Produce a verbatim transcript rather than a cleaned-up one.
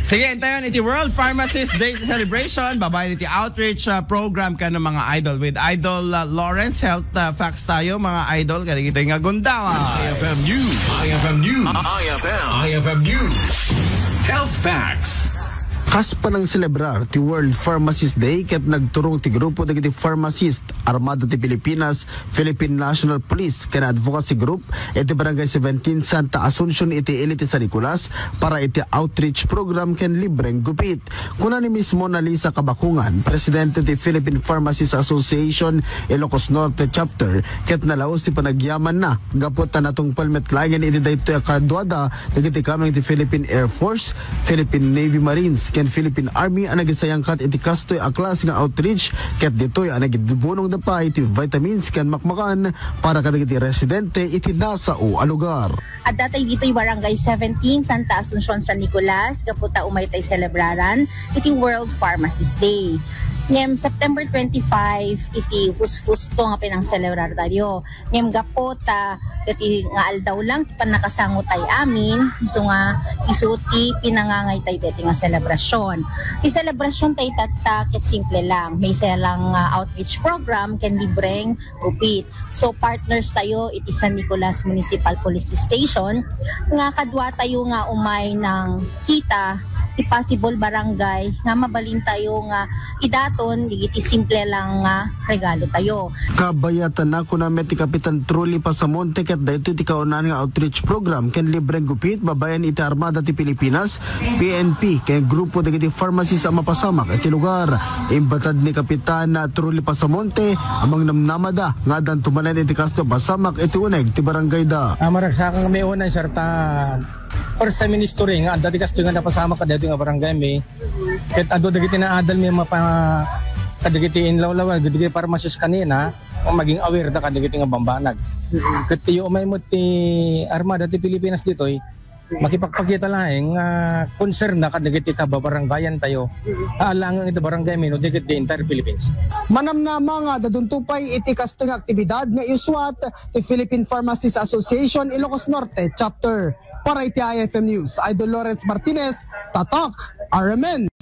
Sige, intayon iti World Pharmacist Day celebration, babaen iti outreach, ah, program ken mga idol. With Idol, ah, Lawrence, health, ah, facts tayo, mga idol, kadagitoy nga gundaway. I F M News. I F M News. I F M. I F M News. Health Facts. Kas panangselebrar ti World Pharmacist Day ket nagturong ti grupo dagiti pharmacist, Armada ti Pilipinas, Philippine National Police ken Advocacy Group iti Barangay seventeen Santa Asuncion iti ili ti San Nicolas para iti outreach program ken libreng gupit. Kuna ni Miss Mona Lisa Kabakungan, presidente ti Philippine Pharmacists Association Ilocos Norte Chapter, ket nalaus ti panagyamanna gapu ta natungpal met laengen iti daytoy a kaduada dagiti kameng ti Philippine Air Force, Philippine Navy, Marines ken Philippine Army a nagisayangkat iti kastoy a klase nga outreach, ket ditoy a nagidubunongda pay ti vitamins ken makmakan para kadagiti residente iti nasao a lugar. Adda tay ditoy Barangay seventeen, Santa Asuncion, San Nicolas, gapu ta umay tay selebraran iti World Pharmacist Day. Ngem September twenty-five iti fusfusto nga pinangselebrar tayo. Ngem gapu ta deti nga aldaw lang ti pannakasango tay amin, isu nga isu ti pinangangay tay deti nga selebrasyon. Ti selebrasyon tay tatta ket simple lang, maysa lang nga outreach program ken libreng gupit. So, partners tayo iti San Nicolas Municipal Police Station nga kadua tayo nga umay nang kita ti possible barangay nga mabalin tayo nga idaton dagiti simple lang nga regalo tayo. Kabayatan na kuna met ti Kapitan Truly Pasamonte ket daytoy ti kaunaan nga outreach program ken libreng gupit babaen iti Armada ti Pilipinas, P N P, ken grupo dagiti pharmacist a mapasamak iti lugar. Imbatad ni Kapitan Truly Pasamonte a mangnamnamada nga addanto manen iti kastoy a pasamak iti uneg ti barangayda. Ah, maragsakang mi unay, sir, ta first time in history nga adda ti kastoy nga napasamak kadagitoy nga barangay mi. Ket adu dagiti naadal mi mapa-, kadagiti inlawlaw, dagiti pharmacist kanina, maging aware da kadagiti nga bambanag. Ket ti umay met ti Armada ti Pilipinas ditoy, makipagpakita laeng nga concern na kadagiti kababarangayan tayo. Alangan iti barangay mi, no, di ket the entire Philippines. Manamnama nga adda dunto pay iti kastoy nga aktibidad nga isuat ti Philippine Pharmacists Association Ilocos Norte Chapter. Para iti I F M News, Idol Lawrence Martinez, Tatak, R M N.